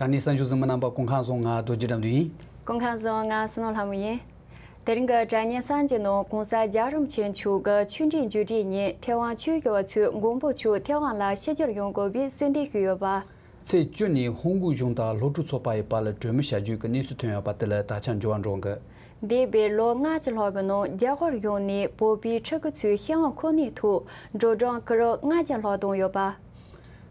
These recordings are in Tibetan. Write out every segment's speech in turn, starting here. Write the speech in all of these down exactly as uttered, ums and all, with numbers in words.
ཨ་ནི་གསར་འགྱུར་གཟིགས་མི་རྣམ་པ་སྐུ་ཁམས་བཟང་། ང་རྡོ་རྗེ་དགྲ་འདུལ་ཡིན། སྐུ་ཁམས་བཟང་། ང་བསོད་ནམས་ལྷ་མོ་ཡིན། དེ་རིང་གི་དྲ་བརྙན་གསར་འགྱུར་ནང་གོང་ས་རྒྱལ་བ་རིན་པོ་ཆེ་མཆོག་གི་ཆོས་འབྲེལ་མཇུག་སྒྲིལ་ཉིན་ཐེ་ཝན་ཆོས་ཞུ་བ་ཚོས་མགོན་པོ་མཆོག་ཐེ་ཝན་ལ་ཕྱི་རྒྱལ་ཡོང་དགོས་པའི་གསོལ་འདེབས་ཞུས་ཡོད་པ། ཚེས་བཅུ་ཉིན་ཧོང་ཀོང་གཞུང་དང་སློབ་ཕྲུག་ཚོགས་པ་ཡི་བར་ལ་གྲོས་མོལ་བྱ་རྒྱུ་གི་གནས་ཚུལ་ཐོན་ཡོད་པ་དེ་ལ་ད་ཆ་འགྱུར་བ་འགྲོ་གི། འདས་པའི་ལོ་ལྔ་ཅིག་ལྷག་གི་ནང་རྒྱ་གར་གཞུང་ནས་བོད་པའི་ཕྲུ་གུ་ཚོའི་ཤེས་ཡོན་ཁོ་ནའི་ཐོག་འགྲོ་གྲོན་ཀི་རོ་ལྔ་བརྒྱ་ལྷག་བཏང་ཡོད་པ།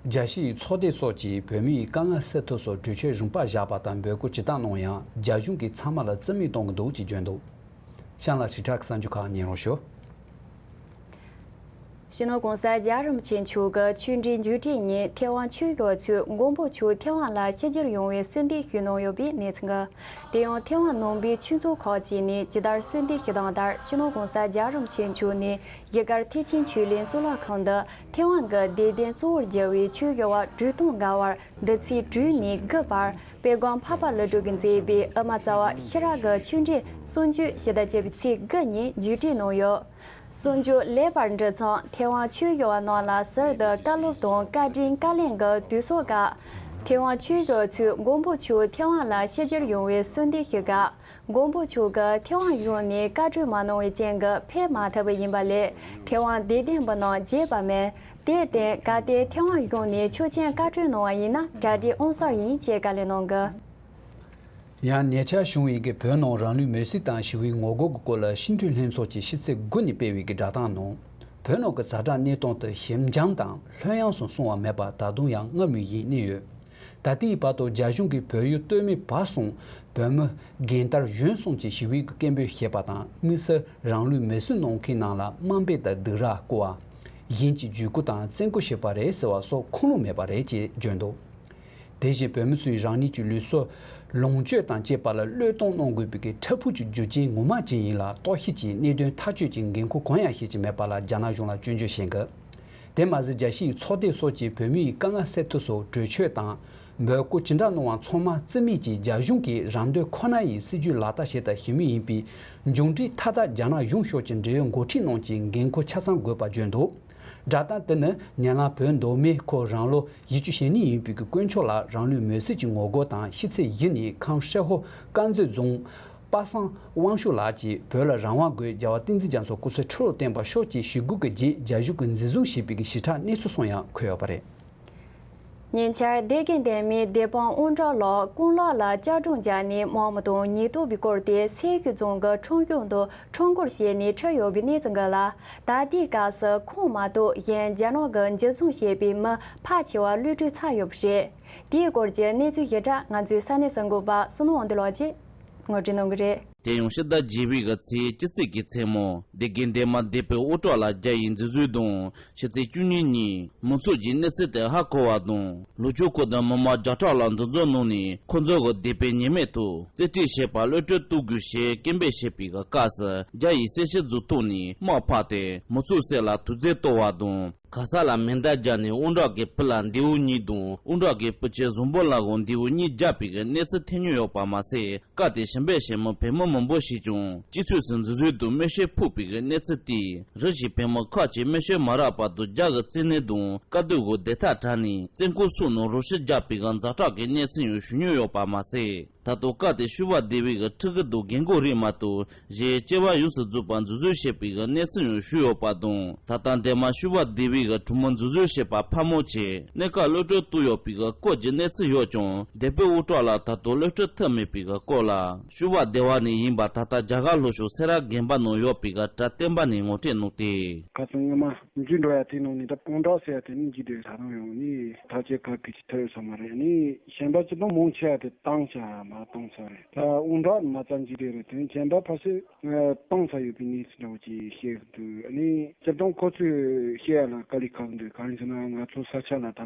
རྒྱལ་སྤྱིའི་ཚོགས་སྡེ་སོགས་ཀྱིས་བོད་མིའི་དཀའ་ངལ་སེལ་ཐབས་སུ་གྲོས་ཆོད་རིམ་པ་བཞག་པ་དང་འབོད་སྐུལ་ཇི་ལྟར་གནང་ཡང་རྒྱ་གཞུང་གིས་ཚང་མ་ལ་རྩིས་མེད་གཏོང་གི་འདུག་ཅེས་བརྗོད་འདུག། གཤམ་ལ་ཞིབ་ཕྲ་གི་གསར་འགྱུར་ཁག་ཉན་རོགས་ཞུ། སྤྱི་ནོར་གོང་ས་རྒྱལ་བ་རིན་པོ་ཆེ་མཆོག་གི་ཆོས་འབྲེལ་མཇུག་སྒྲིལ་ཉིན་ཐེ་ཝན་ཆོས་ཞུ་བ་ཚོས་མགོན་པོ་མཆོག་ཐེ་ཝན་ལ་ཕྱི་རྒྱལ་ཡོང་བའི་གསོལ་འདེབས་ཞུས་གནང་ཡོད་པའི་གནས་ཚུལ་འགའ། དེ་ཡང་ཐེ་ཝན་ནང་པའི་ཆོས་ཚོགས་ཁག་ཅིག་ནས་ཇི་ལྟར་གསོལ་འདེབས་ཞུས་སྟངས་ལྟར་སྤྱི་ནོར་གོང་ས་རྒྱལ་བ་རིན་པོ་ཆེ་མཆོག་ནས་གཞིས་སྒར་ཐེག་ཆེན་ཆོས་གླིང་གཙུག་ལག་ཁང་དུ་ཐེ་ཝན་གྱི་བདེ་ལྡན་གཙོ་བོར་གྱུར་བའི་ཆོས་ཞུ་བ་གྲོས་སྟོན་འགའ་བར་འདི་ཚེས་དྲུག་ནས་དགུ་བར་དཔལ་སྒང་འཕགས་པ་ཀླུ་སྒྲུབ་ཀྱིས་མཛད་པའི་དབུ་མ་རྩ་བ་ཤེས་རབ་ཀྱི་ཆོས་འབྲེལ་གསུང་ཆོས་ཞུ་དག་བྱས་པའི་ཚེས་དགུ་ཉིན་མཇུག་སྒྲིལ་གནང་ཡོད། གསུང་ཆོས་ལེགས་པར་འགྲུབ་ཙང་ཐེ་ཝན་ཆོས་ཞུ་བ་རྣམས་ལ་ཟུར་དུ་བཀའ་སློབ་དང་བཀའ་དྲིན་བཀའ་ལན་གྱི་དུས་ཚོད་སྐབས། ཐེ་ཝན་ཆོས་ཞུ་བ་ཚོས་མགོན་པོ་མཆོག་ཐེ་ཝན་ལ་ཕྱི་རྒྱལ་ཡོང་བའི་གསོལ་འདེབས་ཞུ་སྐབས། མགོན་པོ་མཆོག་གིས་ཐེ་ཝན་གཞུང་ནས་བཀའ་གྲོས་མ་གནང་བའི་རྐྱེན་གྱིས་ཕེབས་མ་ཐུབ་པ་ཡིན་པ་ལས་ཐེ་ཝན་བདེ་ལྡན་པ་རྣམས་བརྗེད་པ་མེད། དེར་བརྟེན་གལ་ཏེ་ཐེ་ཝན་གཞུང་ནས་ཆོག་མཆན་བཀའ་གྲོས་གནང་བ་ཡིན་ན་གྲ་སྒྲིག་འོང་སར་ཡིན་ཅེས་བཀའ་ལན་གནང་གི། ཡང་ཉེ་ཆར་བྱུང་བའི་གི་བོད་ནང་རང་ལུས་མེར་སྲེག་དང་ཞི་བའི་ངོ་རྒོལ་གྱི་སྐོར་ལ་སྤྱི་འཐུས་ལྷན་ཚོགས་ཀྱིས་ཕྱི་ཚེས་དགུ་ཉིན་སྤེལ་བའི་གི་བསྒྲགས་གཏམ་ནང་། བོད་ནང་གི་ཛ་དྲག་གནས་སྟངས་དེ་ཞི་འཇམ་དང་ལྷོད་ཡངས་སུ་སོང་བ་མེད་པར་ད་དུང་ཡང་སྔར་མུས་བཞིན་གནས་ཡོད། ད་ལྟའི་བར་དུ་རྒྱ་གཞུང་གིས་བོད་ཡུལ་སྟོད་སྨད་བར་གསུམ་བོད་མི་རྒན་དར་གཞོན་གསུམ་གྱི་ཞི་བའི་གི་སྐད་འབོད་བྱས་པ་དང་དམིགས་བསལ་རང་ལུས་མེར་སྲེག་གནང་མཁན་རྣམས་ལ་དམའ་འབེབས་དང་སྡིགས་ར་བསྐུལ་བ། གཞན་གྱིས་བརྒྱུད་སྐུལ་དང་བཙན་སྐུལ་བྱས་པ་རེད་ཟེར་བ་སོགས་ཁུངས་ལུང་མེད་པ་རེད་ཅེས་བརྗོད་འདུག། དེ་བཞིན་བོད་མི་ཚོས་རང་ཉིད་ཀྱི་ལུས་སྲོག་ལོངས་སྤྱོད་དང་བཅས་པ་ལ་བློས་གཏོང་གནང་དགོས་པའི་འཕྲལ་ཕུགས་ཀྱི་རྒྱུ་རྐྱེན་ངོ་མ་ཅིག་ཡིན་ལ་གཏོར་བཤིག་གི་གནད་དོན་ཐག་གཅོད་ཀྱི་འགན་ཁུར་གང་ཡང་བཞེས་ཀྱི་མེད་པ་ལ་རྒྱ་ནག་གཞུང་ལ་སྐྱོན་བརྗོད་བྱེད་དགོས། དེ་མ་ཟད་རྒྱལ་སྤྱིའི་ཚོགས་སྡེ་སོགས་ཀྱིས་བོད་མིའི་དཀའ་ངལ་སེལ་ཐབས་སུ་གྲོས་ཆོད་དང་འབོད་སྐུལ་ཇི་འདྲ་གནང་བ་ཚང་མ་རྩིས་མེད་ཀྱིས་རྒྱ་གཞུང་གིས་རང་འདོད་ཁོ་ན་ཡི་སྲིད་ཇུས་ལག་བསྟར་བྱས་དང་བྱེད་མུས་ཡིན་པས་མཇུག་འབྲས་མཐའ་དག་རྒྱ་ནག་གཞུང་ཕྱོགས་ཀྱི་འབྲེལ་ཡོད་འགོ་ཁྲིད་རྣམས་ཀྱིས་འགན་ཁུར་ཆ་ཚང་དགོས་པ་བརྗོད་འདུག། བསྒྲགས་གཏམ་དེ་ནི་ཉེ་ལམ་བོད་མདོ་སྨད་ཁུལ་རང་ལོ་བཞི་བཅུ་ཞེ་གཉིས་ཡིན་པའི་དཀོན་མཆོག་ལགས་རང་ལུས་མེར་སྲེག་གི་ངོ་རྒོལ་དང་ཕྱི་ཚེས་བཞི་ཉིན་ཁམས་ཧྲེ་ཧོ་དཀར་མཛེས་རྫོང་པ་སངས་དབང་ཕྱུག་ལགས་ཀྱིས་བོད་ལ་རང་དབང་དགོས། རྒྱལ་བ་བསྟན་འཛིན་རྒྱ་མཚོ་སྐུ་ཚེ་ཁྲི་ལོ་བརྟན་པར་ཤོག་ཅེས་ཞུ་སྒོ་གི་རྗེས་རྒྱ་གཞུང་གིས་འཛིན་བཟུང་བྱས་པའི་གི་ཞིབ་ཕྲ་གནས་ཚུལ་སོགས་ཡང་འཁོད་ཡོད་པ་རེད། ཉེ་ཆར་སྡེ་དགེ་ལྡན་མའི་སྡེ་དཔོན་དབོན་གྲགས་ལགས་རྐང་ལག་ལ་ལྕགས་སྒྲོག་བརྒྱབ་ནས་དམག་མི་དང་ཉེན་རྟོག་པས་བསྐོར་ཏེ་སེར་ཤུལ་རྫོང་གི་ཁྲོམ་གཞུང་དུ་ཁྲོམ་སྐོར་བྱས་ནས་ཁྲིད་ཡོད་པའི་གནས་ཚུལ་འགའ་ལ། ད་ལྟའི་སྐབས་སུ་ཁོང་མ་གཏོགས་གཞན་རྒྱ་ནག་གི་འཇུ་བཟུང་བྱས་པའི་མི་ཕལ་ཆེ་བ་གློད་གྲོལ་ཚར་ཡོད་པ་རེད། དེའི་སྐོར་གྱི་གནས་ཚུལ་ཞིབ་ཕྲ་ང་ཚོའི་ས་གནས་གསར་འགོད་པ་བསོད་ནམས་དབང་འདུས་ལགས་ཀྱིས་ངོ་སྤྲོད་གནང་གི་རེད། དེ་ཡང་ཕྱི་ཟླ་བརྒྱད་པའི་གི་ཚེས་བཅུ་གཅིག་གི་མཚན་མོ་སྡེ་དགེ་ལྡན་མ་སྡེ་དཔོན་དབོན་གྲགས་ལགས་རྒྱ་ཡིས་འཛིན་བཟུང་དང་ཕྱི་ཚེས་བཅུ་གཉིས་ཉིན་མི་ཚོགས་ཀྱིས་གནས་ཚུལ་དེ་ཧ་གོ་བ་དང་ལུགས་ཕྱོགས་ཁུལ་དུ་མི་མང་བརྒྱ་ཕྲག་ལ་འདུ་འཛོམས་གནང་ནས་ཁོང་ཚོ་གི་སྡེ་དཔོན་ཉེས་མེད་དུ་རྩིས་སྤྲོད་བྱས་པ་གློད་གྲོལ་གཏོང་དགོས་ཞེས་སྐད་འབོད་བྱས་པའི་གི་སྐབས་སུ་རྒྱ་ཡིས་སེར་ཤུལ་རྫོང་ཐོག་ནས་དམག་འཕར་ཏེ་མི་ཚོགས་སེར་ལ་དུག་རྫས་གཏོར་བ་དང་། ག་ས་ལ་མེ་མདའ་བརྒྱབ་ནས་དབོན་གྲགས་ཀྱི་བུ་ལ་མདེའུ་གཉིས་དང་དབོན་གྲགས་ཀྱི་བུ་ཆེ་བཟང་པོ་ལ་འོ་མདེའུ་གཉིས་བརྒྱབ་པའི་གི་གནས་ཚུལ་ཐོན་མྱོང་ཡོད་པ་མ་ཟད། སྐབས་དེར་ཞིང་པའི་ཞིང་མི་བོད་མི་མང་པོ་ཞིག་ཀྱང་སྤྱི་ཚོགས་སུ་འཛུལ་འཛུལ་དུ་མེ་ཤོད་ཕོག་པའི་གི་གནས་ཚུལ་དེས་རི་ཞིག་བོད་མི་ཁག་ཅིག་མེ་ཤོད་མ་རག་བར་དུ་རྒྱ་གི་བཙན་གནོན་དང་དཀའ་སྡུག་གི་བདེ་ཐབས་བྲལ་ནས་བཙོན་ཁང་སོགས་ནང་རོ་ཤི་བརྒྱབ་པའི་གི་ཛ་དྲག་གི་གནས་ཚུལ་ཡང་ཞུ་མྱོང་ཡོད་པ་མ་ཟད། ད་དུང་སྐབས་དེར་ཞུ་བ་སྡེ་བའི་གི་ཕྲུ་གུ་དང་རྒན་རྒོན་རིགས་མ་གཏོགས་གཞན་སྐྱེ་བ་ཡོངས་སུ་རྫོགས་པ་འཛིན་བཟུང་བྱས་པའི་གི་གནས་ཚུལ་ཡང་ཞུས་ཡོད་པ་དང་། ད་ལྟ་འདས་མ་ཞུ་བ་སྡེ་བའི་གི་གྲོང་མི་འཛིན་བཟུང་བྱས་པ་ཕལ་མོ་ཆེ་གནས་སྐབས་གློད་གྲོལ་བཏང་ཡོད་པའི་གི་སྐོར་གྱི་གནས་ཚུལ་ཡོད་ཀྱང་སྡེ་དཔོན་དབོན་གྲགས་ལགས་ད་དུང་གློད་གྲོལ་ཐུབ་མེད་པའི་གི་སྐོར་ལ་ཞུ་བ་སྡེ་བ་ནས་ཡིན་པ་ད་ལྟ་རྒྱ་གར་ལྷོ་ཕྱོགས་སེ་ར་དགོན་པ་ནང་ཡོད་པའི་གི་གྲྭ་བསྟན་པ་ནས་ངོ་སྤྲོད་གནང་སྟེ། ཁ་སང་སྔོན་མ་འཛུལ་འགྲོ་ཡ་དེ་ནང་ནས་ད་དབོན་གྲགས་ཟེར་ཡ་དེ་ནི་འཇིག་རྟེན་ད་རུང་ཡང་ནི་ཐག་བཅད་ཁ་གི་ཅི་ཐོས་ས་མ་རེད། ནི་གཞན་པ་ཅི་ད་མང་ཆེ་བ་དེ་བཏང་ཆ་མ་བཏང་ས་རེད། ད་དབོན་གྲགས་མ་རྩ་འཇིག་རྟེན་རེད། དེ་གཞན་པ་ཕ་སེ་བཏང་ས་ཡོད་པའི་གནས་ཚུལ་འདྲ་བོ་ཅིག་བཤད་གི་འདུག། ནི་སྤྱིར་བཏང་ཁོ་ཚོས་བཤད་ཡ་ལ་དཀའ་ལས་ཁག་འདུག། གང་ཡིན་ཟེར་ན་ང་ཚོ་ས་ཆ་ལ་ད་ལྟ་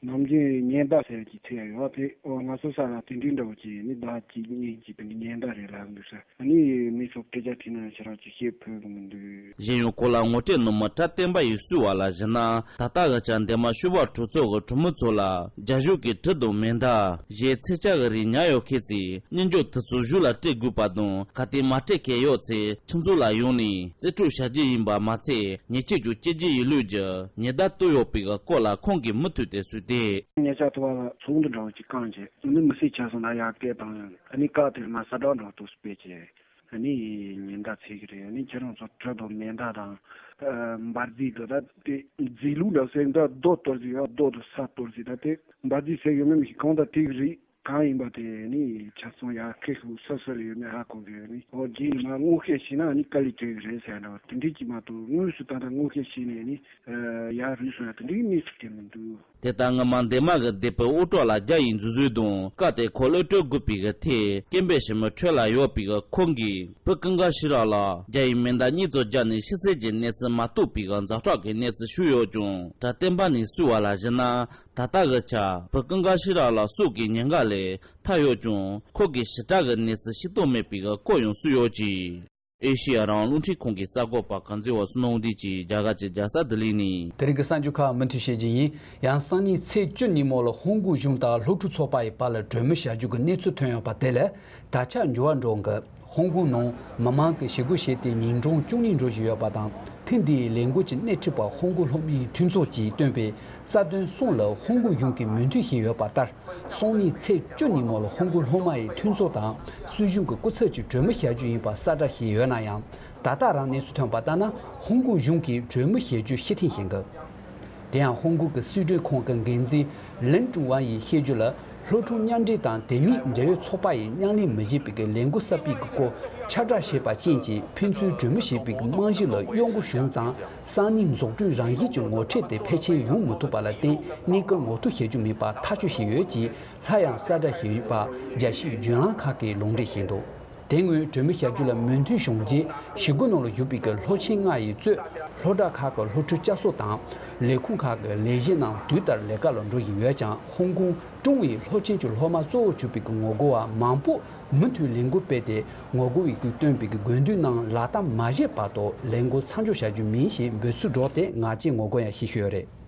ནམ་རྒྱུན་ཉེན་བརྡ་ཟེར་ཡ་ཅིག་ཐེབས་ཡ་ཡོད་དེ། འོ་ང་ཚོ་ས་ལ་དེ་འདྲའི་འདྲ་བོ་ཅིག་ནི་ཟླ་གཅིག་གཉིས་ཀྱི་དེ་འདྲའི་ཉེན་བརྡ་རེད་ལབ་འདུག་ས། ནི། མི་ཚོ་སྐད་ཆ་དྲིས་ན་ཁྱེད་རང་ཚོས་བཤད་ཕོད་གི་མི་འདུག། གཞན་ཡང་གོ་ལ་ངོ་སྤྲོད་ནང་མི་གྲྭ་བསྟན་པ་ཡིས་གསུངས་པ་ལ་གཞིགས་ན། ད་ལྟ་གི་ཆར་འདན་མ་ཤོ་བ་གྲོས་ཚོགས་ཀྱི་གྲོས་མོལ་ཚོགས་ལ་རྒྱ་གཞུང་གིས་གྲི་དང་མེ་མདའ། གཞན་འཚོ་བྱ་གི་རིགས་ཉར་ཡོད་མཁན་ཚོས་མཉེན་ཆས་དེ་ཚོ་གཞུང་ལ་སྤྲད་དགོས་པ་དང་། གལ་ཏེ་མ་སྤྲད་མཁན་ཡོད་ཚེ་ཁྲིམས་བཟོ་ལ་ཡོང་ནས་རྩིས་སྤྲོད་བྱ་རྒྱུ་ཡིན་པ་མ་ཚད། ཉེས་ཆད་ཀྱང་གཅོད་རྒྱུ་ཡིན་ལུགས་ཀྱི་ཉེན་བརྡ་བཏོན་ཡོད་པའི་སྐོར་ལ་ཁོང་གིས་མུ་མཐུད་དེ་གསུངས་ཏེ། ཉེ་ཆར་ཐུ་བ་ལ་ཚོགས་འདུ་འདྲ་བོ་ཅིག་བསྐངས་བྱས། ཨ་ནི་མི་སེར་ཆ་ཚང་ལ་ཡར་སྐད་བཏང་ཡོད། ཨ་ནི་བཀའ་དེར་མར་གསལ་བསྒྲགས་འདྲ་བོ་དུ་སྤེལ་བྱས། ཨ་ནི་ཉེན་བརྡ་འཚོལ་གྱི་རེད། ཨ་ནི་ཁྱེད་རང་ཚོ་གྲི་དང་མེ་མདའ་དང་། ཨ། འབར་རྫས་དང་། ད་དེ་རྫས་ལུགས་ལ་ཟེར། ད་རྡོ་གཏོར་རྫས་ཡོད། རྡོ་དང་ས་གཏོར་རྫས། ད་དེ་འབར་རྫས་ཟེར་ཡོད་མེད་མི་ཤེས། གང་ལྟར་དེ་གི་རིགས་གང་ཡིན་པ་དེ་ནི་ཆ་ཚང་ཡར་ཁེ་ཤུགས་སོ་སོ་ལ་ཡོད་མེད་ཧ་གོ་གི་ཡོད། ནི་འོ་རྗེས་ནས་མར་སྔོན་བཤེར་བྱས་ན་ནི་དཀའ་ལས་སྤྲད་གི་རེད་ཟེར་འདྲ་བ་དེ་འདྲས་ཅིག་མ་གཏོགས། དངོས་སུ་ད་ལྟ་སྔོན་བཤེར་བྱས་ནས་ནི་ཡར་རུལ་སོང་ཡ་དེ་འདྲའི་གནས་ཚུལ་དེ་མི་འདུག། དེ་ལྟར་སྔོན་མ་འདན་མ་གི་སྡེ་དཔོན་ཨོ་ཀྲོ་ལ་རྒྱ་ཡིས་འཛིན་བཟུང་དང་བཀའ་དེ་ཁོ་གློད་གྲོལ་དགོས་པའི་གི་ཐད་སྐད་འབོད་ཞུ་མི་ཁྲོད་ལ་ཡོད་པའི་གི་ཁོང་གིས་བུ་ཀུན་དགའ་ཤེས་རབ་ལ་རྒྱ་ཡིས་མེ་མདའ་གཉིས་ཙམ་བརྒྱབ་ནས་ཤི་གསོན་གྱི་གནས་ཚུལ་མ་རྟོགས་པའི་གི་ཛ་དྲག་གི་གནས་ཚུལ་ཞུས་ཡོད་ཀྱང་། གྲྭ་བསྟན་པ་ནས་གསུངས་པ་ལ་གཞིགས་ན། ད་ལྟ་གི་ཆར་བུ་ཀུན་དགའ་ཤེས་རབ་ལ་སྲོག་གི་ཉེན་ཁ་ལས་ཐར་ཡོད་ཀྱང་། ཁོ་གི་ཞི་དྲག་གི་གནས་ཚུལ་ཤེས་རྟོགས་མེད་པའི་གི་སྐོར་ཡང་གསུངས་ཡོད་ཅིང་། ཨེ་ཤེ་ཡ་རང་དབང་རླུང་འཕྲིན་ཁང་གི་གསར་འགོད་པ་གངས་འཛིན་བ་བསོད་ནམས་དབང་འདུས་ཀྱིས་རྒྱ་གར་གྱི་རྒྱལ་ས་ལྡི་ལི་ནས། དེ་རིང་གི་གསར་འགྱུར་ཁག་མུ་མཐུད་བཤད་རྒྱུ་ཡིན། ཡང་སང་ཉིན་ཚེས་བཅུ་ཉིན་མོ་ལ་ཧོང་ཀོང་གཞུང་དང་སློབ་ཕྲུག་ཚོགས་པ་ཡི་བར་ལ་གྲོས་མོལ་བྱ་རྒྱུ་གི་གནས་ཚུལ་ཐོན་ཡོད་པ་དེ་ལས། ད་ཆ་འགྱུར་བ་འགྲོ་འགི། ཧོང་ཀོང་ནང་མི་མང་གིས་ཞི་རྒོལ་བྱས་ཏེ་ཉིན་གྲངས་བཅུ་གཉིས་འགྲོ་བཞིན་ཡོད་པ་དང་། ཐེངས་འདིའི་ལས་འགུལ་གྱི་སྣེ་ཁྲིད་པ་ཧོང་ཀོང་སློབ་མའི་མཐུན་ཚོགས་ཀྱིས་བཏོན་པའི་རྩ་དོན་གསུམ་ལ་ཧོང་ཀོང་གཞུང་གིས་མོས་མཐུན་བྱས་ཡོད་པ་ལྟར། སང་ཉིན་ཚེས་བཅུ་ཉིན་མོ་ལ་ཧོང་ཀོང་སློབ་མ་ཡི་མཐུན་ཚོགས་དང་སྲིད་གཞུང་གི་སྐུ་ཚབ་ཀྱིས་གྲོས་མོལ་བྱ་རྒྱུ་ཡིན་པ་གསལ་བསྒྲགས་བྱས་ཡོད་ན་ཡང་། ད་ལྟ་རང་གནས་ཚུལ་ཐོན་པ་ལྟར་ན། ཧོང་ཀོང་གཞུང་གིས་གྲོས་མོལ་བྱ་རྒྱུ་ཕྱིར་འཐེན་བྱེད་འགི། དེ་ཡང་ཧོང་ཀོང་གི་སྲིད་གྲོས་ཁང་གི་འགན་འཛིན་ལིན་ཀྲུང་ཝང་ཡིས་བཤད་རྒྱུ་ལ། སློབ་ཕྲུག་མཉམ་འབྲེལ་དང་དེ་མིན་འབྲེལ་ཡོད་ཚོགས་པ་ཡིས་མཉམ་ལས་མི་བྱེད་པའི་གི་ལས་འགུལ་གསར་སྤེལ་གྱི་སྐོར་ཁྱབ་བསྒྲགས་བྱས་པ་རྐྱེན་གྱིས། ཕན་ཚུན་གྲོས་མོལ་བྱེད་པའི་གི་རྨང་གཞི་ལ་གཡོ་འགུལ་བྱུང་ཙང་། སང་ཉིན་རྫོགས་གྲོལ་རང་བཞིན་གྱི་ངོ་འཕྲད་དེ་ཕལ་ཆེར་ཡོང་མི་ཐུབ་པ་ལ་བརྟེན། གནད་འགག་ངོ་ཐུག་བྱེད་རྒྱུ་མེད་པ་ཐག་གཅོད་བྱས་ཡོད་ཅེས། སླར་ཡང་གསལ་བསྒྲགས་བྱས་ཡོད་པ་རྒྱལ་སྤྱིའི་བརྒྱུད་ལམ་ཁག་གིས་ལུང་འདྲེན་བྱས་འདུག། དེ་སྔོན་གྲོས་མོལ་བྱ་རྒྱུ་ལ་མོས་མཐུན་བྱུང་རྗེས། ཞི་རྒོལ་ནང་ལ་ཞུགས་པའི་གི་སློབ་ཆེན་ལྔ་ཡིས་གཙོས་སློབ་གྲྭ་ཁག་གི་སློབ་ཕྲུག་བསྐྱར་གསོ་དང་། ལས་ཁུངས་ཁག་གི་ལས་བྱེད་རྣམས་དུས་ལྟར་ལས་ཀ་ལ་འགྲོ་བཞིན་ཡོད་ཀྱང་། ཧོང་ཀོང་ཀྲུང་ཝེའི་སློབ་ཆེན་གྱི་སློབ་མ་གཙོ་བོར་གྱུར་པའི་གི་ངོ་རྒོལ་བ་མང་པོ་མུ་མཐུད་ལས་འགུལ་སྤེལ་ཏེ། ངོ་རྒོལ་བའི་གི་བཏོན་པའི་གི་དགོས་འདུན་རྣམས་ལག་བསྟར་མ་བྱས་བར་དུ་ལས་འགུལ་མཚམས་འཇོག་བྱ་རྒྱུ་མིན་ཞེས་འབོད་ཚིག་སྒྲོག་སྟེ་ངག་བཅད་ངོ་རྒོལ་ཡང་བྱེད་བཞིན་ཡོད་རེད།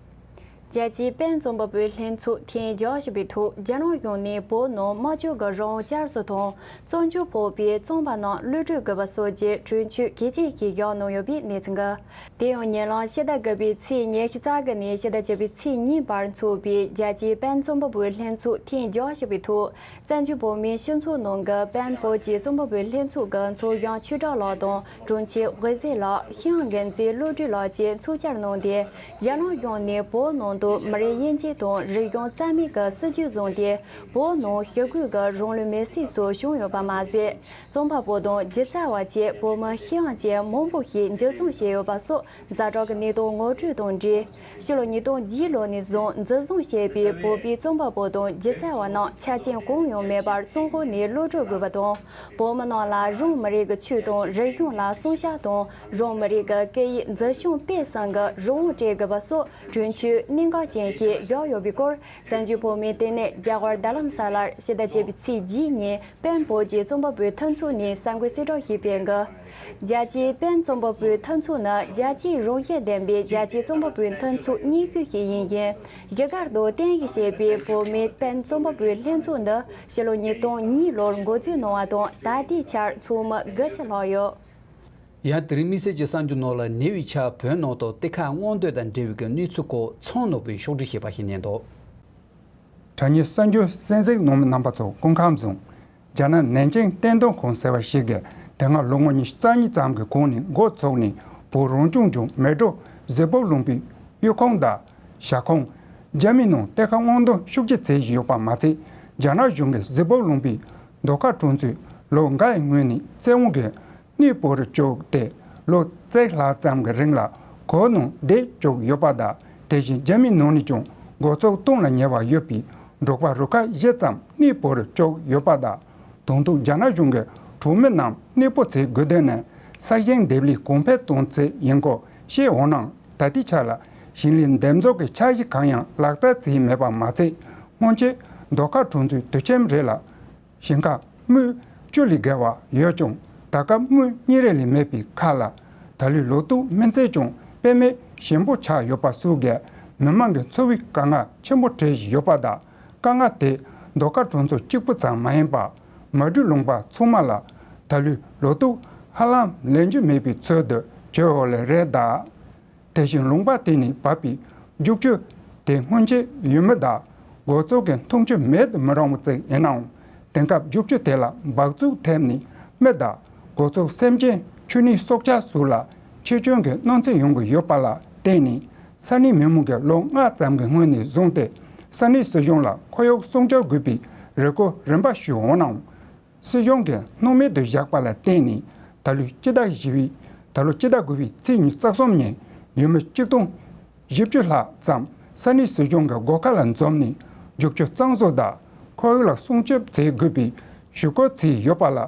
རྒྱལ་སྤྱིའི་པེན་རྩོམ་པ་པོའི་ལྷན་ཚོགས་ཐེངས་བརྒྱ་བཞི་པའི་ཐོག་རྒྱལ་ནང་ཡོངས་ནས་བོད་ནང་སྨྲ་བརྗོད་ཀྱི་རང་དབང་བསྐྱར་གསོ་དང་། བཙན་བྱོལ་བོད་པའི་རྩོམ་པ་རྣམས་གློད་གྲོལ་དགོས་པ་སོགས་ཀྱི་གྲོས་ཆོད་གལ་ཆེན་ཞིག་བཞག་གནང་ཡོད་པའི་གནས་ཚུལ་འགའ། དེ་ཡང་ཉེ་ལམ་ཕྱི་ཟླ་དགུ་པའི་ཚེས་ཉི་ཤུ་རྩ་དགུ་ནས་ཕྱི་ཟླ་བཅུ་པའི་ཚེས་གཉིས་བར་འཚོགས་པའི་རྒྱལ་སྤྱིའི་པེན་རྩོམ་པ་པོའི་ལྷན་ཚོགས་ཐེངས་བརྒྱ་བཞི་པའི་ཐོག། བཙན་བྱོལ་བོད་མིའི་སྤྱི་ཚོགས་ནང་གི་པེན་བོད་ཀྱི་རྩོམ་པ་པོའི་ལྷན་ཚོགས་ཀྱི་ཚོགས་གཞོན་ཆོས་གྲགས་ལགས་དང་། དྲུང་ཆེ་འོད་ཟེར་ལགས། ཤེས་ཡོན་འགན་འཛིན་བློ་གྲོས་ལགས་བཅས་ཚོགས་བཅར་གནང་སྟེ། རྒྱལ་ནང་ཡོངས་ནས་བོད་ནང་དུ་མི་རིགས་དབྱེ་འབྱེད་དང་རིག་གཞུང་རྩ་མེད་ཀྱི་སྲིད་བྱུས་བཟུང་སྟེ། བོད་ནང་ཞི་རྒོལ་གྱི་རང་ལུས་མེར་སྲེག་སོགས་བྱུང་ཡོད་པ་མ་ཟད། རྩོམ་པ་པོ་དང་སྒྱུ་རྩལ་བ་བཅས་བོད་མི་ཤེས་ཡོན་ཅན་མང་པོ་ཞིག་འཇུ་བཟུང་བྱས་ཡོད་པ་སོགས་ཛ་དྲག་གི་གནས་སྟངས་ངོ་སྤྲོད་དང་འབྲེལ། ཕྱི་ལོ་ཉིས་སྟོང་བརྒྱད་ལོ་ནས་བཟུང་འཛིན་བཟུང་བྱས་པའི་བོད་པའི་རྩོམ་པ་པོ་དང་སྒྱུ་རྩལ་བ་རྣམས་ཆ་རྐྱེན་གང་ཡང་མེད་པར་བཙོན་འོག་ནས་གློད་གྲོལ་དགོས་པ་དང་། བོད་མི་རྣམས་ལ་རང་མི་རིགས་ཀྱི་ཆོས་དང་རིག་གཞུང་ལ་སྲུང་སྐྱོབ་དང་། རང་མི་རིགས་ཀྱི་སྐད་ཡིག་འཛིན་སྐྱོང་སྤེལ་གསུམ་གྱི་རང་དབང་སྤྲད་དགོས་པ་སོགས་གྲོས་ཆོད་གནད་འགག་ཅན་ཞིག་བཞག་ཡོད་པའི་སྐོར། བཙན་བྱོལ་བོད་མིའི་ལྟེ་གནས་རྒྱ་གར་རྡ་རམ་ས་ལར་ཕྱི་ཟླ་བཅུ་པའི་ཚེས་བརྒྱད་ཉིན་པེན་བོད་ཀྱི་རྩོམ་པ་པོའི་མཐུན་ཚོགས་ནས་གསར་འགོད་གསལ་བསྒྲགས་ཤིག་སྤེལ་གི། རྒྱལ་སྤྱིའི་པེན་རྩོམ་པ་པོའི་མཐུན་ཚོགས་ནི་རྒྱལ་སྤྱིའི་རང་བཞིན་ལྡན་པའི་རྒྱལ་སྤྱིའི་རྩོམ་པ་པོའི་མཐུན་ཚོགས་རྙིང་ཤོས་ཤིག་ཡིན་ཞིང་། གཞིས་སྒར་དུ་རྟེན་གཞི་བྱས་པའི་བོད་མིའི་པེན་རྩོམ་པ་པོའི་ལྷན་ཚོགས་འདི་ཕྱི་ལོ་ཉིས་སྟོང་གཉིས་ལོར་འགོ་འཛུགས་གནང་བ་དང་། ད་ལྟའི་ཆར་ཚོགས་མི་དགུ་བཅུ་ལྷག་ཡོད། ཡང་དེ་རིང་དམིགས་བསལ་གྱི་གསར་འགྱུར་ནང་ལ། ཉེ་བའི་ཆར་བོད་ནང་དུ་གཏེར་ཁ་སྔོག་འདོན་དང་འབྲེལ་བའི་གནས་ཚུལ་སྐོར་ཚང་ནོར་བུས་ཕྱོགས་སྒྲིག་བྱས་པ་ཞིག་གནང་འདུག། དྲ་བརྙན་གསར་འགྱུར་གསན་གཟིགས་གནང་མི་རྣམ་པ་ཚོ་སྐུ་ཁམས་བཟང་། རྒྱ་ནག་ནན་ཅིང་བསྟན་དོན་ཁང་ཟེར་བ་ཞིག་གིས་དེ་སྔ་ལོ་ངོ་ཉི་ཤུ་རྩ་གཉིས་ཙམ་གྱི་གོང་ནས་འགོ་བཙུགས་ནས་བོད་རང་སྐྱོང་ལྗོངས་མལ་གྲོ་གཟིགས་འབུམ་ལུང་པའི་གཡུས་ཁུངས་དང་ཞ་ཁུངས། རྒྱ་མི་ནང་གཏེར་ཁ་སྔོག་འདོན་ཤུགས་ཆེ་བྱེད་བཞིན་ཡོད་པ་མ་ཚད། རྒྱ་ནག་གཞུང་གིས་གཟིགས་འབུམ་ལུང་པའི་རྡོ་ཁ་གྲོང་ཚོའི་ལོ་འགའ་ཡི་སྔོན་ནས་བཙན་དབང་གིས་གནས་སྤོ་རུ་བཅུག་སྟེ། ལོ་བརྒྱད་ལྷག་ཙམ་གྱི་རིང་ལ་བོད་ནང་བསྡད་བཅུག་ཡོད་པ་དང་། དེ་བཞིན་རྒྱ་མིའི་ནང་ནས་ཀྱང་འགོ་བཙུགས་གཏོང་ལ་ཉེ་བ་ཡོད་པའི་འབྲོག་པ་རུ་ཁག་བཞི་ཙམ་གནས་སྤོ་རུ་བཅུག་ཡོད་པ་དང་། དང་ཐོག་རྒྱ་ནག་གཞུང་གིས་གྲོང་མི་རྣམས་གནས་སྤོ་བྱེད་དགོས་དོན་ནི་ས་ཞིང་འདེབས་ལས་གོང་འཕེལ་གཏོང་ཆེད་ཡིན་སྐོར་བཤད་འོང་ནའང་། ད་ལྟའི་ཆ་ལ་ཞིང་ལས་འདེབས་འཛུགས་ཀྱི་འཆར་གཞི་གང་ཡང་ལག་བསྟར་བྱས་མེད་པ་མ་ཚད། སྔོན་ཆད་རྡོ་ཁ་གྲོང་ཚོའི་དུད་ཁྱིམ་རེ་ལ་ཞིང་ཁ་སྨི་བཅུ་ལས་བརྒལ་བ་ཡོད་ཀྱང་། ད་སྐབས་དངུལ་གཉིས་རེ་ལས་མེད་པའི་ཁ་ལ། ད་ལོའི་ལོ་ཏོག་སྨིན་ཚད་ཀྱང་དཔེ་མེད་ཞན་པོ་ཆགས་ཡོད་པ་སོགས་ཀྱིས་མི་མང་གི་འཚོ་བའི་དཀའ་ངལ་ཆེན་པོ་འཕྲད་བཞིན་ཡོད་པ་དང་། དཀའ་ངལ་དེ་མདོ་ཁམས་གྲོང་ཚོ་གཅིག་པུ་ཙམ་མ་ཡིན་པར། མ་གྲོས་ལུང་པ་ཚང་མ་ལ་ད་ལོའི་ལོ་ཏོག་ཧ་ལམ་ལེན་རྒྱུ་མེད་པའི་ཚོད་དུ་གྱུར་ཡོད་ལེ་རེད་གདའ། དེ་བཞིན་ལུང་པ་དེ་ནས་བབས་པའི་རྒྱུག་ཆུ་དེ་སྔོན་ཆད་ཡུལ་མི་དང་འགོ་གཙོ་གིས་འཐུང་ཆུ་མེད་དུ་མི་རུང་བ་ཅིག་ཡིན་ནའང་། དེང་སྐབས་རྒྱུག་ཆུ་དེ་ལ་འབག་བཙུགས་ཐེབས་ནས་མི་དང་འགོ་གཙོ་སེམས་ཅན་ཆུ་ནུས་གསོག་ཆ་སོགས་ལ་ཆེ་སྐྱོན་གྱི་གནོད་འཚེ་ཡོང་གི་ཡོད་པ་ལ་བརྟེན་ནས། ས་གནས་མི་མང་གིས་ལོ་ལྔ་ཙམ་གྱི་སྔོན་ནས་བཟུང་སྟེ་ས་གནས་སྲིད་གཞུང་ལ་ཁོར་ཡུག་སྲུང་སྐྱོབ་དགོས་པའི་རེ་སྐུལ་རིམ་པ་ཞུས་འོང་ནའང་། སྲིད་གཞུང་གིས་སྣང་མེད་དུ་བཞག་པ་ལ་བརྟེན་ནས། ད་ལོའི་སྤྱི་ཟླ་བཞི་པའི། ད་ལོ་སྤྱི་ཟླ་དགུ་པའི་ཚེས་ཉི་ཤུ་རྩ་གསུམ་ཉིན་ཡུལ་མི་གཅིག་སྟོང་བཞི་བཅུ་ལྷག་ཙམ་ས་གནས་སྲིད་གཞུང་གི་སྒོ་ཁ་ལ་འཛོམས་ནས། རྒྱུག་ཆུ་གཙང་བཟོ་དང་ཁོར་ཡུག་ལ་སྲུང་སྐྱོབ་བྱེད་དགོས་པའི་ཞུ་སྐུལ་བྱས་ཡོད་པ་ལ།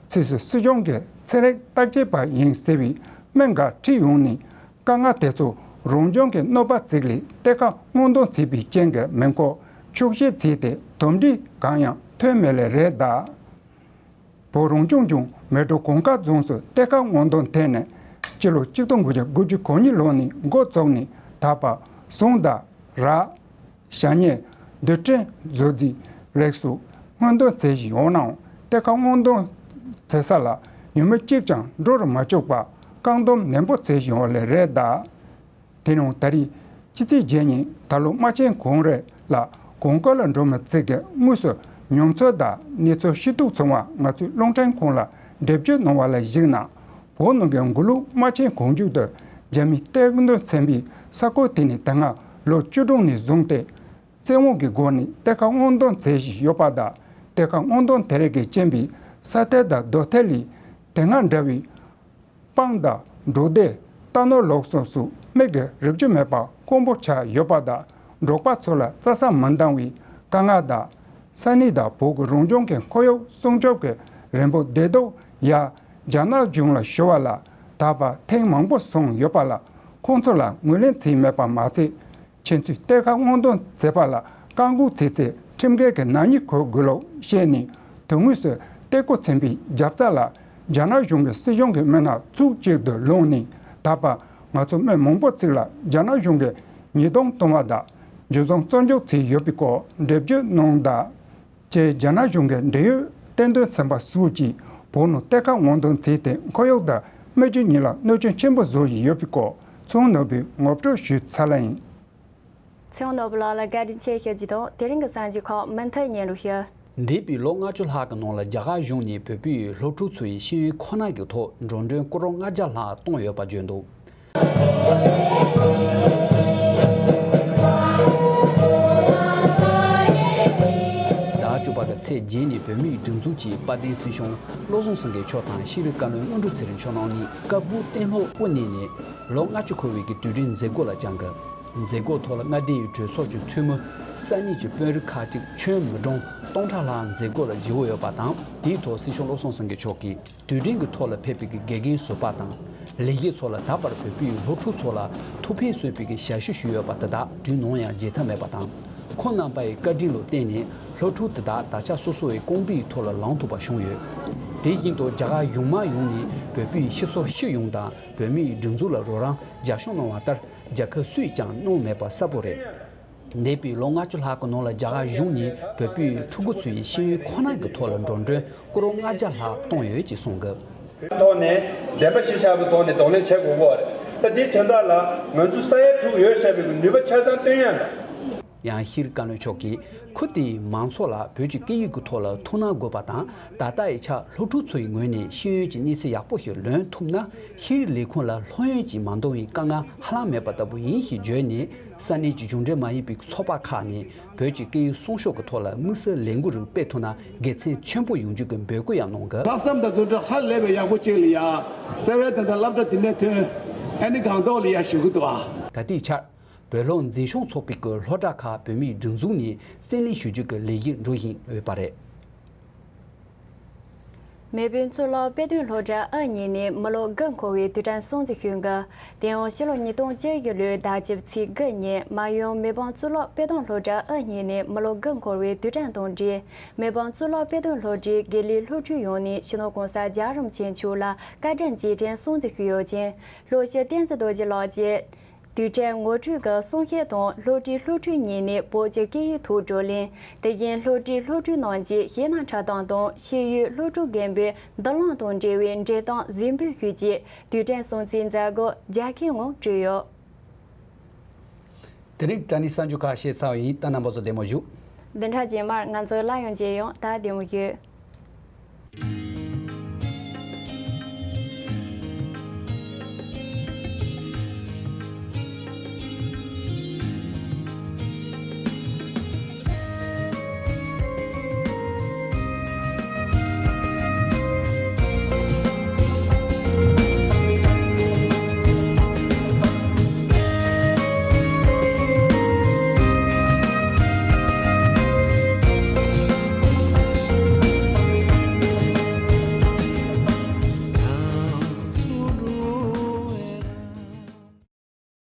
ཕྱིས་སུ་སྲིད་གཞུང་གི་ཚན་རིག་བརྟག་དཔྱད་པ་ཡིན་ཟེར་བའི་མི་འགའ་ཁྲིད་ཡོང་ནས། དཀའ་ངལ་དེ་ཚོ་རང་བྱུང་གི་གནོད་པ་ཅིག་ལས་གཏེར་ཁ་སྔོག་འདོན་བྱས་པའི་རྐྱེན་གྱིས་མིན་སྐོར་འཁྱོག་བཤད་བྱས་ཏེ། དོགས་འདྲི་གང་ཡང་ཐོན་མེད་ལེ་རེད་གདའ། བོད་རང་སྐྱོང་ལྗོངས་མལ་གྲོ་གུང་དཀར་རྫོང་སུ་གཏེར་ཁ་སྔོག་འདོན་ཐད་ནས་སྤྱི་ལོ་གཅིག་སྟོང་དགུ་བརྒྱ་དགུ་བཅུ་གོ་གཉིས་ལོ་ནས་འགོ་བཙུགས་ནས་ད་བར་ཟངས་དང་རག་ཞ་སྙེ། རྡུལ་ཕྲན་བཟོ་རྩིས་རིགས་སོགས་སྔོག་འདོན་བྱེད་བཞིན་ཡོད་ནའང་། གཏེར་ཁ་སྔོག་འདོན་བྱེད་ས་ལ་ཡུལ་མི་གཅིག་ཀྱང་འགྲོ་རུ་མ་བཅུག་པར་བཀག་སྡོམ་ནན་པོ་བྱེད་བཞིན་ཡོད་ལེ་རེད་གདའ། དེ་ནང་ད་རེས་སྤྱི་ཚེས་བརྒྱད་ཉིན་ད་ལོ་རྨ་ཆེན་གངས་རི་ལ་གངས་སྐོར་ལ་འགྲོ་མི་ཅིག་གིས་དངོས་སུ་མྱོང་ཚོར་དང་གནས་ཚུལ་ཤེས་རྟོགས་བྱུང་བ་ང་ཚོའི་རླུང་འཕྲིན་ཁང་ལ་འགྲེལ་བརྗོད་གནང་བ་ལ་གཞིགས་ན། བོད་ནང་གི་མགོ་ལོག་རྨ་ཆེན་གངས་ལྗོངས་དུ་རྒྱ་མིའི་གཏེར་འདོན་ཚན་པའི་ས་ཁུལ་དེ་ནས་ད་སྔ་ལོ་བཅུ་གྲངས་ནས་བཟུང་སྟེ། བཙན་དབང་གི་སྒོ་ནས་གཏེར་ཁ་སྔོག་འདོན་བྱེད་བཞིན་ཡོད་པ་དང་། གཏེར་ཁ་སྔོག་འདོན་དེ་རིགས་ཀྱིས་རྐྱེན་པས་ས་མཐིལ་དང་རྡོ་མཐིལ་ལས་དེ་སྔ་འདྲ་བའི་སྤང་དང་འབྲོག་སྡེ། རྟ་ནོར་ལུག་གསུམ་སོགས་མིག་གིས་རིག་རྒྱུ་མེད་པར་དཀོན་པོ་ཆགས་ཡོད་པ་དང་། འབྲོག་པ་ཚོ་ལ་རྩྭ་ས་མི་འདང་བའི་དཀའ་ངལ་དང་། ས་གནས་དང་བོད་ཀྱི་རང་བྱུང་གི་ཁོར་ཡུག་སྲུང་སྐྱོབ་ཀྱི་རིན་པོ་སྡེ་སྡོད་ཡར་རྒྱ་ནག་གཞུང་ལ་ཞུ་བ་ལ་ད་བར་ཐེངས་མང་པོ་སོང་ཡོད་པ་ལ། ཁོང་ཚོ་ལ་ངོས་ལེན་བྱས་མེད་པ་མ་ཚད། ཁྱེད་ཚོས་གཏེར་ཁ་སྔོག་འདོན་བྱེད་པ་ལ་བཀག་འགོག་བྱས་ཚེ་ཁྲིམས་འགལ་གྱི་ནག་ཉེས་འཁུར་དགོས་ལུགས་བཤད་ནས། དོན་དངོས་སུ་གཏེར་སྐོར་ཚན་པའི་རྒྱབ་རྩ་ལ་རྒྱ་ནག་གཞུང་གི་སྲིད་གཞུང་གི་མི་སྣ་ཚོགས་གཅིག་ཏུ་ལངས་ནས། ད་བར་ང་ཚོ་མི་མང་པོ་ཅིག་ལ་རྒྱ་ནག་གཞུང་གིས་ཉེས་རྡུང་གཏོང་བ་དང་འཇུ་བཟུང་བཙོན་འཇུག་བྱས་ཡོད་པའི་སྐོར་འགྲེལ་བརྗོད་གནང་དང་། ཅེས་རྒྱ་ནག་གཞུང་གི་འབྲེལ་ཡོད་གཏེར་འདོན་ཚན་པ་སོགས་ཀྱིས་བོད་ནང་གཏེར་ཁ་སྔོག་འདོན་བྱས་ཏེ། ཁོར་ཡུག་དང་མི་རྒྱུ་གཉིས་ལ་གནོད་སྐྱོན་ཆེན་པོ་བཟོ་བཞིན་ཡོད་པའི་སྐོར་ཚོང་ནོར་བུས་ངོ་སྤྲོད་ཞུས་ཚར་ལ་ཡིན། ཚེ་དབང་ནོར་བུ་ལགས་ལ་བཀའ་དྲིན་ཆེ་ཞུ་རྒྱུ་དང་། དེ་རིང་གི་གསར་འགྱུར་ཁག་མུ་མཐུད་སྙན་སྒྲོན་ཞུ། འདས་པའི་ལོ་ལྔ་བཅུ་ལྷག་གི་ནང་ལ་རྒྱ་གར་གཞུང་ནས་བོད་པའི་སློབ་ཕྲུག་ཚོའི་ཤེས་ཡོན་ཁོ་ན་གི་ཐོག་འགྲོ་གྲོན་ཀོ་རོ་ལྔ་བརྒྱ་ལྷག་གཏོང་ཡོད་པ་བརྗོད་འདུག། ཟླ་བཅུ་པ་གི་ཚེས་བརྒྱད་ཉིན་བོད་མིའི་སྒྲིག་འཛུགས་ཀྱི་དཔལ་ལྡན་སྲིད་སྐྱོང་བློ་བཟང་སེང་གེ་མཆོག་དང་ཤེས་རིག་བཀའ་བློན་དངོས་གྲུབ་ཚེ་རིང་མཆོག་རྣམ་གཉིས་ཀ་སྦུག་གཏན་སློབ་དབུ་བརྙེས་ནས་ལོ་ལྔ་བཅུ་འཁོར་བའི་གི་དུས་དྲན་མཛད་སྒོ་ལ་བཅར་འགོད། མཛད་སྒོའི་ཐོག་ལ་མངའ་སྡེ་ཡི་གྲོས་ཚོགས་ཀྱི་འཐུས་མི་ས་གནས་ཀྱི་དཔོན་རིགས་ཁག་ཅིག་ཁྱོན་མི་གྲངས་སྟོང་ཕྲག་ལྷག་མཛད་སྒོ་ལ་བཞུགས་ཡོད་པ་དང་། དེའི་ཐོག་སྲིད་སྐྱོང་བློ་བཟང་སེང་གེ་མཆོག་གིས། དུས་དྲན་གྱི་ཐོག་ལ་ཕེབས་པའི་དགེ་རྒན་ཟུར་པ་དང་། ལས་བྱེད་ཚོ་ལ་ད་བར་བོད་པའི་སློབ་ཕྲུག་ཚོ་ལ་ཐུགས་ཕན་གསོས་པའི་ཞབས་ཞུ་ཞུས་ཡོད་པ་དེ་དག་དུས་ནམ་ཡང་བརྗེད་ཐབས་མེད་པ་དང་། ཁོང་རྣམ་པའི་བཀའ་དྲིན་ལ་བརྟེན་ནས་སློབ་ཕྲུག་དེ་དག་ད་ཆ་སོ་སོའི་རྐང་པའི་ཐོག་ལ་ལངས་ཐུབ་པ་བྱུང་ཡོད། དེ་བཞིན་དུ་རྒྱ་གར་གཞུང་མང་ཡོངས་ནས་བོད་པའི་སྤྱི་ཚོགས་སྤྱི་ཡོངས་དང་བོད་མིའི་སྒྲིག་འཛུགས་ལ་རོགས་རམ་རྒྱབ་སྐྱོར་གནང་བ་ལྟར་རྒྱལ་ཁབ་སུས་ཀྱང་གནང་མེད་པ་གསལ་པོ་རེད། འདས་པའི་ལོ་ལྔ་བཅུ་ལྷག་གི་ནང་ལ་རྒྱ་གར་གཞུང་ནས་བོད་པའི་ཕྲུ་གུ་ཚོའི་ཤེས་ཡོན་ཁོ་ན་གི་ཐོག་ལ་འགྲོ་གྲོན་ཀོ་རོ་ལྔ་བརྒྱ་ལྷག་གཏོང་ཡོད་ཅེས་གསུངས་འདུག། ཐོག་ནས་བདེན་པ་གཞིར་བཞག་པའི་ཐོག་ནས་གདོང་ལེན་བྱེད་དགོས་ཀྱི་རེད། ད་འདིའི་དོན་དག་ལ་ང་ཚོ་ས་ཡ་དྲུག་ཡོད་བཤད་པའི་ནུས་པ་ཆ་ཚང་བཏོན་ཡ་འདྲ། ཡང་ཤེས་རིག་བཀའ་བློན་མཆོག་གིས་ཁུལ་དེའི་མང་ཚོགས་ལ་བོད་ཀྱི་སྐད་ཡིག་གི་ཐོག་ལ་ཐུགས་སྣང་དགོས་པ་དང་། ད་ལྟ་ཡི་ཆར་སློབ་ཕྲུག་ཚོའི་ངོས་ནས་ཤེས་ཡོན་གྱི་གནས་ཚད་ཡག་པོ་ཞིག་ལོན་ཐུབ་ན། ཤེས་རིག་ལས་ཁུངས་ལ་ལྷོད་ཡངས་ཀྱིས་མ་འདང་བའི་དཀའ་ངལ་ཧ་ལམ་མེད་པ་ལྟ་བུ་ཡིན་ཞེས་བརྗོད་ནས། ས་གནས་ཀྱི་གཞུང་འབྲེལ་མ་ཡིན་པའི་ཚོགས་པ་ཁག་ནས་བོད་ཀྱི་སྐད་ཡིག་སྲུང་སྐྱོབ་ཀྱི་ཐོག་ལ་དམིགས་བསལ་ལས་འགུལ་རིགས་སྤེལ་ཐུབ་ན་དགེ་མཚན་ཆེན་པོ་ཡོང་རྒྱུ་གི་འབོད་སྐུལ་ཡང་གནང་གི། ལྷག་བསམ་དང་རྫུ་འཕྲུལ་ཧ་ལས་པའི་ཡག་པོ་ཅིག་ལ་ཡ། རྩ་བའི་ད་ལྟ་སློབ་གྲྭ་འདི་ནས་ཐོན། ཨ་ནི་སྒང་ཏོག་ལ་ཡ་ཞུ་གི་འདུག་ཨ། ད་ལྟའི་ཆར་བོད་སློབ་འཛིན་སྐྱོང་ཚོགས་པའི་གི་སློབ་གྲྭ་ཁག་བོད་མིའི་སྒྲིག་འཛུགས་ནས་རྩིས་ལེན་ཞུ་རྒྱུ་གི་ལས་གཞི་འགྲོ་བཞིན་ཡོད་པ་རེད། མེས་དབོན་གཙུག་ལག་དཔེ་སྟོན་སློབ་གྲྭ་ཨ་གཉིས་ནས་མི་ལོ་དགུ་འཁོར་བའི་དུས་དྲན་སྲུང་བརྩི་ཞུས་འགོ། དེ་ཡང་ཕྱི་ལོ་ཉིས་སྟོང་བཅུ་བཞི་ལོའི་ཟླ་བཅུ་པའི་ཚེས་དགུ་ཉིན་མ་ཡུམ་མེས་དབོན་གཙུག་ལག་དཔེ་སྟོན་སློབ་གྲྭ་ཨ་གཉིས་ནས་མི་ལོ་དགུ་འཁོར་བའི་དུས་དྲན་དང་འབྲེལ། མེས་དབོན་གཙུག་ལག་དཔེ་སྟོན་སློབ་གྲྭའི་དགེ་ལས་སློབ་ཕྲུག་ཡོངས་ནས་སྤྱི་ནོར་༸གོང་ས་༸རྒྱལ་བ་རིན་པོ་ཆེ་མཆོག་ལ་བཀའ་དྲིན་རྗེས་དྲན་སྲུང་བརྩི་ཞུས་ཡོད་ཅིང་། སློབ་ཕྲུག་བསྟན་འཛིན་རྡོ་རྗེ་ལགས་ཀྱིས། དུས་དྲན་ངོ་སྤྲོད་ཀྱི་གསུང་བཤད་དང་སློབ་གྲྭའི་སློབ་ཕྲུག་གཉིས་ནས་བོད་ཀྱི་སྐད་ཡིག་ཐོག་བགྲོ་གླེང་། དེ་བཞིན་སློབ་གྲྭའི་སློབ་ཕྲུག་རྣམས་ཀྱིས་གཞས་སྣ་འཁྲབ་སྟོན་དང་ཤེས་ཡོན་སློབ་ཕྲུག་རྒན་པོའི་མདུན་ལམ་དང་འབྲེལ་བའི་འགྲེམས་སྟོན་གཟིགས་འབུལ་ཞུས་རྗེས་དུས་དྲན་སྲུང་བརྩིའི་མཛད་སྒོ་རྒྱལ་ཁའི་ངང་གྲོལ་ཡོད། དེ་རིང་དྲ་གནས་གསར་འགྱུར་ཁག་བཤད་ཚར་བ་ཡིན། ད་རྣམ་པ་ཚོ་བདེ་མོ་བཞུགས། བདུན་ཕྲག་རྗེས་མར་ང་ཚོ་སླར་ཡང་མཇལ་ཡོང་། ད་བདེ་མོ་བཞུགས།